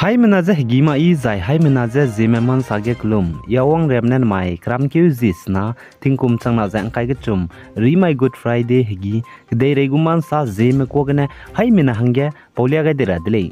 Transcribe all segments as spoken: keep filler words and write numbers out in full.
Haimena ze hegî ma i zai haimena ze Zeme mansa ge kelum, yawang riam ne mai kramkeu zi sena, tingkum changna ze ngkai kechum, rimai Good Friday hegî, kedeirei gu mansa Zeme kuâ gene haimena hangge paulia gai de ra de lei.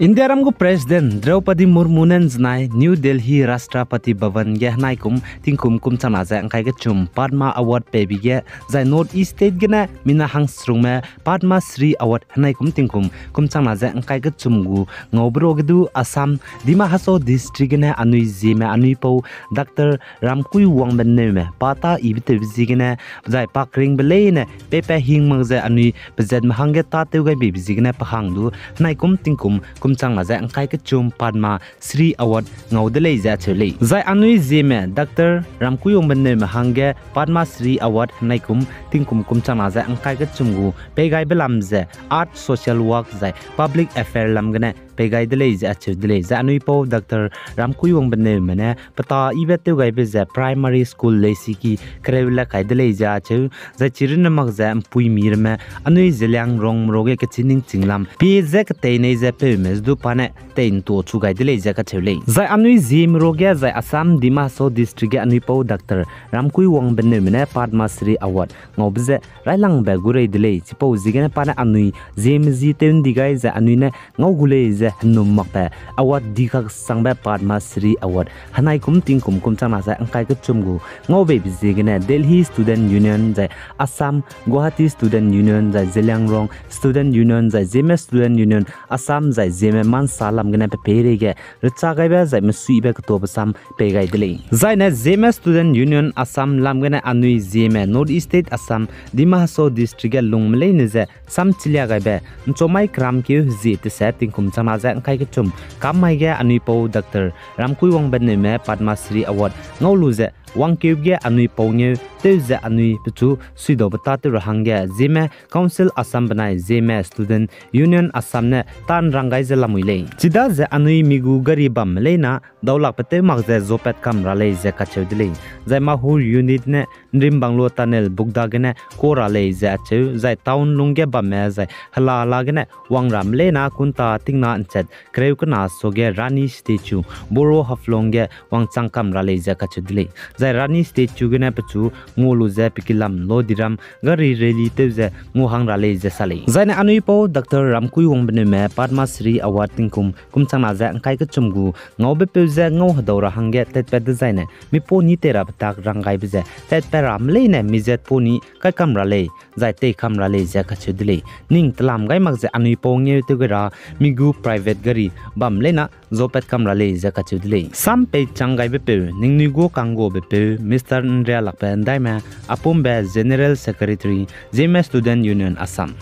Indiaram gu President Draupadi Murmu ne nzenai New Delhi Rashtrapati Bhavan ge henaikum tingkum kum changna ze ngkai kechum Padma Award peibi ge, zai North East State gene mina hangserungme Padma Shri Award henaikum tingkum kum changna ze ngkai kechum gu ngaube ruage du Assam, Dima Hasao District gene anui Zeme anui pau Doctor Ramkuiwangbe Newme pa tâ ibe tewbe ziegene, zai pa keringbe leine pepa hing mak ze anui pezatme hangge tâtew gai beibe ziegene pa hang du henaikum tingkum kum changna ze ngkai kechum Padma Shri Award ngau de lei ze acheu lei. Zai anui Zeme Doctor Ramkuiwangbe Newme hangge Padma Shri Award henaikum tingkum kum changna ze ngkai kechum gu peigaibe lam ze Art, Social Work zai Public Affair lam gene peigai de lei ze acheu de lei. Zai anui pau Doctor Ramkuiwangbe Newme ne petâ ibe tewgaibe ze primary school leisiki kereu le kai de lei ze acheu, zai chirunne mak ze mpuimi ramme anui Zeliangrongme ruage kechî ningching lam pie ze ketei nei ze peume ze du pa ne tei ntuâ chu gai de lei ze kacheu lei. Zai anui Zeme ruage zai Assam Dima Hasao District ge anui pau Doctor Ramkuiwangbe Newme ne Padma Shri Award ngaube ze railangbe gu rei de lei, chipau ziegene pa ne anui Zeme zi tew ndi gai ze anui ne ngau gu lei ze henum makbe award di kaksangbe Padma Shri Award henaikum tingkum kum changna ze ngkai kechum gu ngau beibe ziegene Delhi Student Union zai Assam, Guwahati Student Union zai Zeliangrong Student Union zai Zeme Student Union Assam zai Zeme mansa lam gene pe peireige recha gaibe zai mesuibe ketuabe sam pei gai de lei. Zaine Zeme Student Union Assam lam gene anui Zeme North East State Assam, Dima Hasao District ge lungme leine ze sam chilia gaibe nchomai kramkeu hezie tese tingkum changna ze ngkai kechum kam mai ge anui pau Doctor Ramkuiwangbe Newme Padma Shri Award ngau lu ze wangkeube ge anui pau ngeu tew ze anui pechu suidaube tâtew ra hangge Zeme Council Assam benai Zeme Student Union Assam ne tâ nrang gai ze lamui lei. Chidaze anui mi gu gari bamme leina daulakbe tew mak ze zopat kam ra lei ze kacheu de lei. Zai Mahur unit ne Nrimbanglo tunnel bukda gene ka ra lei ze acheu, zai town lungge bamme zai hela hela gene wang ramme leina kunta tingna nchat kereu kena suage Rani Statue, Boro Haflong ge wangchang kam ra lei ze kacheu de lei. Zai Rani Statue gene pechu ngua lu ze pe kilam lo diram gari rally tew ze ngua hang ra lei ze sa lei. Zaine anui pau Doctor Ramkuiwangbe Newme Padma Shri Award tingkum kum changna ze ngkai kechum gu ngaube peu ze ngau hedau ra hangge tatpat dezaine mi pau ni tei rabe tak rang gaibe ze tatpat ramme leine mi zat pau ni kai kam ra lei, zai tei kam ra lei ze kacheu de lei. Ning telam gai mak ze anui pau ngeu tew gai ra mi gu private gari bam leina zopat kam ra lei ze kacheu de lei. Sam pei chang gaibe peu, ningnui gu kangguabe peu, Mister Nrialakbe Ndaime, Apumbe General Secretary, Zeme Student Union Assam.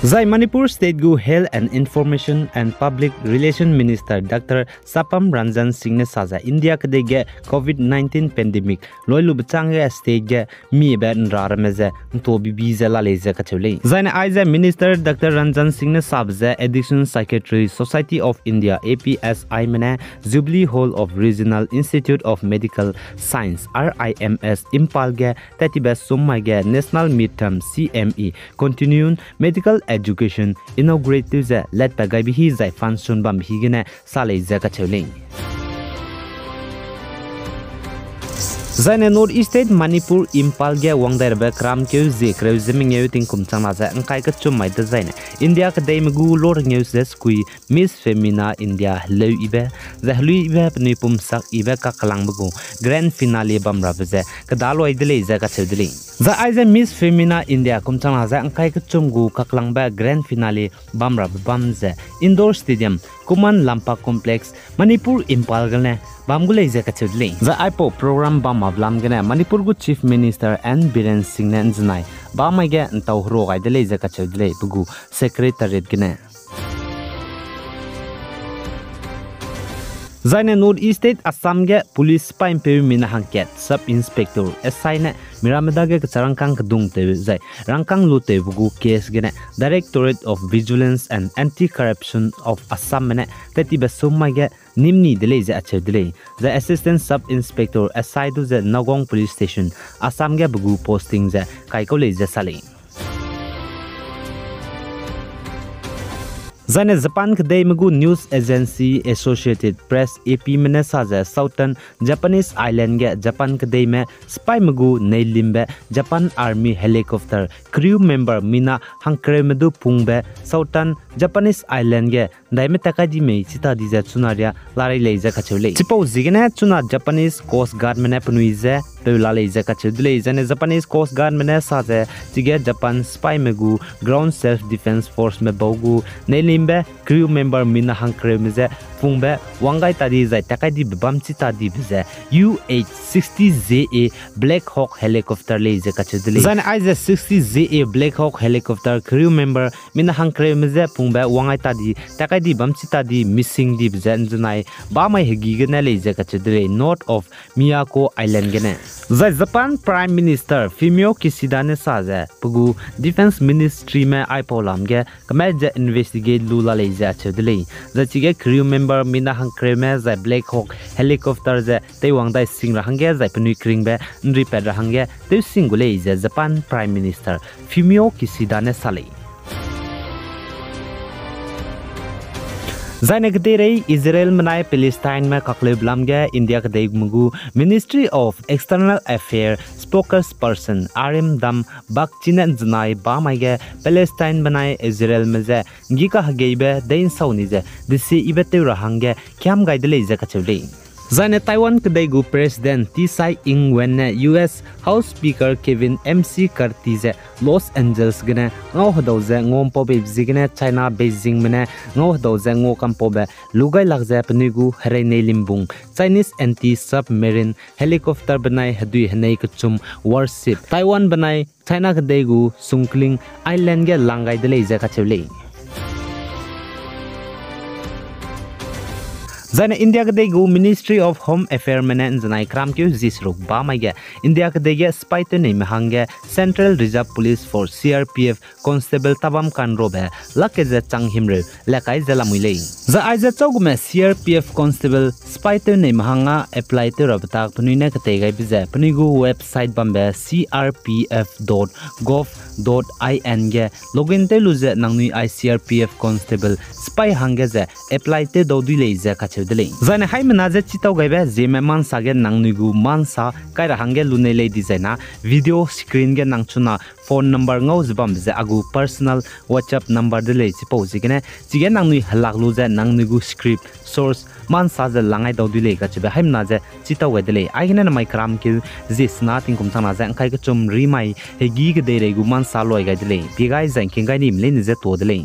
Zai Manipur State gu Health and Information and Public Relation Minister Doctor Sapam Ranjan Singh ne sa ze India kedei ge Covid nineteen pandemic loilube chang ge state ge mibe nra ramme ze ntuâ bibi ze la lei ze kacheu lei. Zaine aize Minister Doctor Ranjan Singh ne sabe ze Addiction Psychiatry Society of India, A P S I me ne Jubilee Hall of Regional Institute of Medical Science, R I M S, Imphal ge tat tibe sum mai ge National Midterm, C M E, Continuing Medical Education inaugurate tew ze latpat gaibe hi zai function bambe hi gene sa lei ze kacheu lei. Zaine North East State Manipur Imphal ge wang dai rabe kramkeu zie kereu ze mengeu tingkum changna ze ngkai kechum mai dezaine India kedeime gu lorengeu ze sekui Miss Femina India heleu ibe, zai heluibe penui pumsak ibe kaklangbe gu grand finale bam rabe ze kedaloi de lei ze kacheu de lei. Zai aize Miss Femina India kum changna ze ngkai kechum gu kaklangbe grand finale bam rabe bam ze Indoor Stadium, Khuman Lampak Complex, Manipur Imphal gene bam gu lei ze kacheu de lei. Zai aipau program bam mabe lam gene Manipur gu Chief Minister N Biren Singh ne nzenai bam mai ge ntau hero gai de lei ze kacheu de lei pe gu Secretariat gene. Zaine North East State Assam ge police sipaî ’mpeu mina hangkat Sub Inspector S I ne miramme dage kecharangkâng kedungtew zai rangkâng lutewbe gu case gene Directorate of Vigilance and Anti-Corruption of Assamme ne tettibe sum mai ge nîm ni de lei ze acheu de lei. Zai Assistant Sub Inspector S I du ze Nagaon Police Station, Assam ge pe gu posting ze kaikau lei ze sa lei. Zaine Japan kedeime gu news agency Associated Press, A P me ne sa ze Southern Japanese island ge Japan kedeime sipaîme gu neilimbe Japan Army helicopter crew member mina hangkereume du pungbe Southern Japanese island ge ’ndaime tat kai di mei chita di ze chuna ria larei lei ze kacheu lei. Chipau ziegene chuna Japanese Coast Guardme ne penui je peu la lei ze kacheu de lei. Zaine Japanese Coast Guardme ne sa ze chige Japan sipaîme gu Ground Self Defense Forceme bau gu neilimbe crew member mina hangkereume je pungbe wang gai ta di zai tat kai dibe bam chita dibe ze U H sixty J A Black Hawk helicopter lei ze kacheu de lei. Zaine aize sixty J A Black Hawk helicopter crew member mina hangkereume je pungbe wang gai ta di, tat kai di bam chita di, missing dibe ze ’nzenai bamai hegî gene lei ze kacheu de lei, north of Miyako Island gene. Zai Japan Prime Minister Fumio Kishida ne sa ze pe gu Defense Ministryme aipau lam ge kemai ze investigate lu la lei ze acheu de lei. Zai chige crew member mina hangkereume zai Black Hawk helicopter ze teiwang dai sing ra hangge zai penui keringbe ’nripat ra hangge tewsing gu lei ze Japan Prime Minister Fumio Kishida ne sa lei. Zaine kedeirei Israelme nai Palestineме kakleube lam ge India kedeime gu Ministry of External Affairs spokesperson Arim Dam Bakchi ne ’nzenai bamai ge Palestinebenai Israelme je ’nggi kahegeibe dei ’nsau ni ze desie yibe tew ra hangge kiam gai de lei ze kacheu lei. Zaine Taiwan kedei gu President Tsai Ing-wen ne U S House Speaker Kevin McCarthy ze Los Angeles gene ngau hedau ze nguampaube ziegene China Beijingme ne ngau hedau ze nguakampaube lu gai lak ze penui gu hereinei limbung Chinese anti-submarine helicopter benai hedui henei kechum warship Taiwan benai China kedei gu Sungkling Island ge lang gai de lei ze kacheu lei. Zaine India kedei gu Ministry of Home Affairsme ne ’nzenai keramkeu zi seruk bamai ge India kedei ge sipaî tewneime hangge Central Reserve Police Force, C R P F, constable tabam kanrobe lak ke ze chang himreu le kai ze lamui lei. Zai aize chaugume C R P F constable sipaî tewneime hangge apply tew rabe tak penui ne ketei gaibe ze penui gu website bambe C R P F dot gov dot I N ge login tew lu ze nangnui ai C R P F constable sipaî hangge ze apply tew dau dui lei ze kacheu de lei. Zaine haimena ze chitau gaibe zieme mansa ge nangnui gu mansa kai ra hangge lunei lei dizai na video screen ge nang chuna phone number ngau ze bambe ze a gu personal WhatsApp number de lei chipau ziegene chige nangnui helak lu ze nangnui gu script source mansa ze langai dau dui lei kacheube haimena ze chitau gai de lei. Aigene namai keramkeu zi sena tingkum changna ze ’ngkai kechum rimai hegî kedeirei gu mansa luai gai de lei. Pie gai zai ’ngking gai nime leine ze tuâ de lei.